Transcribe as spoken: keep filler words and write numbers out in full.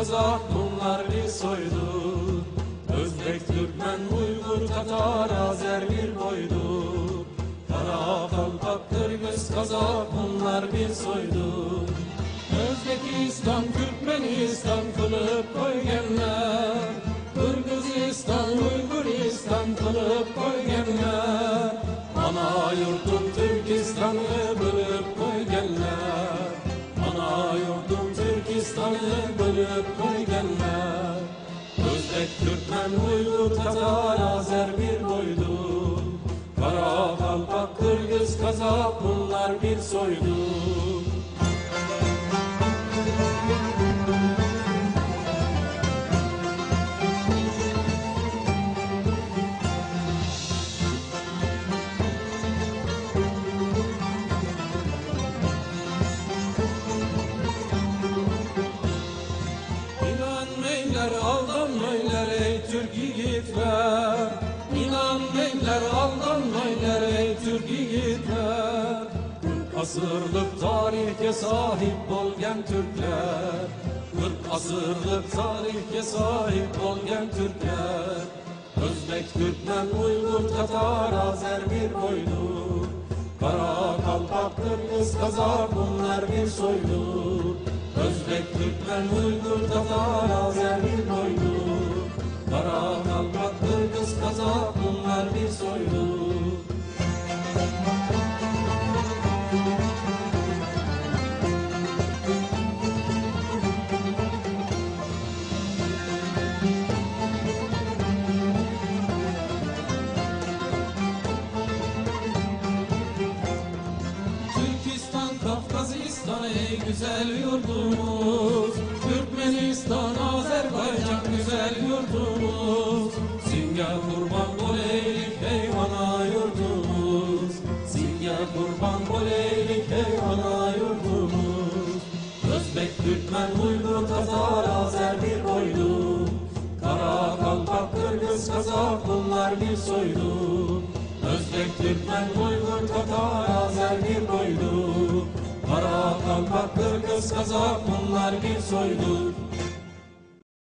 قازاق، بۇنلار بىر سويدۇر. ئۆزبېك، تۈركمەن، ئۇيغۇر، تاتار، ئازەر بىر بويدۇر. قارا، قالپاق، قىرغىز، قازاق، بۇنلار بىر سويدۇر. ئۆزبېكىستان، تۈركمەنىستان قىلىپ قويغانلار، قىرغىزىستان، ئۇيغۇرىستان قىلىپ قويغانلار، ئانا يۇرتۇم تۈركىستاننى بۆلۈپ قويغانلار. ئانا يۇرتۇم تۈركىستاننى بۆلۈپ قويغانلار. ئۆزبېك، تۈركمەن، ئۇيغۇر، تاتار، ئازەر بىر بويدۇر. قارا، قالپاق، قىرغىز، قازاق، بۇنلار بىر سويدۇر. ئىنانمايلار، ئالدانمايلار، ئەي تۈرك يىگىتلەر. ئىنانمايلار، ئالدانمايلار، ئەي تۈرك يىگىتلەر. قىرىق ئاسىرلىق تارىخقا ساھىب بولغان تۈركلەر. قىرىق ئاسىرلىق تارىخقا ساھىب بولغان تۈركلەر. ئۆزبېك، تۈركمەن، ئۇيغۇر، تاتار، ئازەر بىر بويدۇر. قارا، قالپاق، قىرغىز، قازاق، بۇنلار بىر سويدۇر. ئۆزبېك، تۈركمەن، ئۇيغۇر، تاتار، ئازەر بىر بويدۇر. قارا، قالپاق، قىرغىز، قازاق، بۇنلار بىر سويدۇر. تۈركىستان، قافقازىستان، ئەي گۈزەل يۇرتۇمىز. تۈركمەنىستان، ئازەربايجان، گۈزەل يۇرتۇمىز. سېنگە قۇربان بولىلى، ئەي ئانا يۇرتۇمىز. سېنگە قۇربان بولىلى، ئەي ئانا يۇرتۇمىز. ئۆزبېك، تۈركمەن، ئۇيغۇر، تاتار، ئازەر بىر بويدۇر. قارا، قالپاق، قىرغىز، قازاق، بۇنلار بىر سويدۇر. ئۆزبېك، تۈركمەن، ئۇيغۇر، تاتار، ئازەر بىر بويدۇر. قارا، قالپاق، قىرغىز، قازاق، بۇنلار بىر سويدۇر.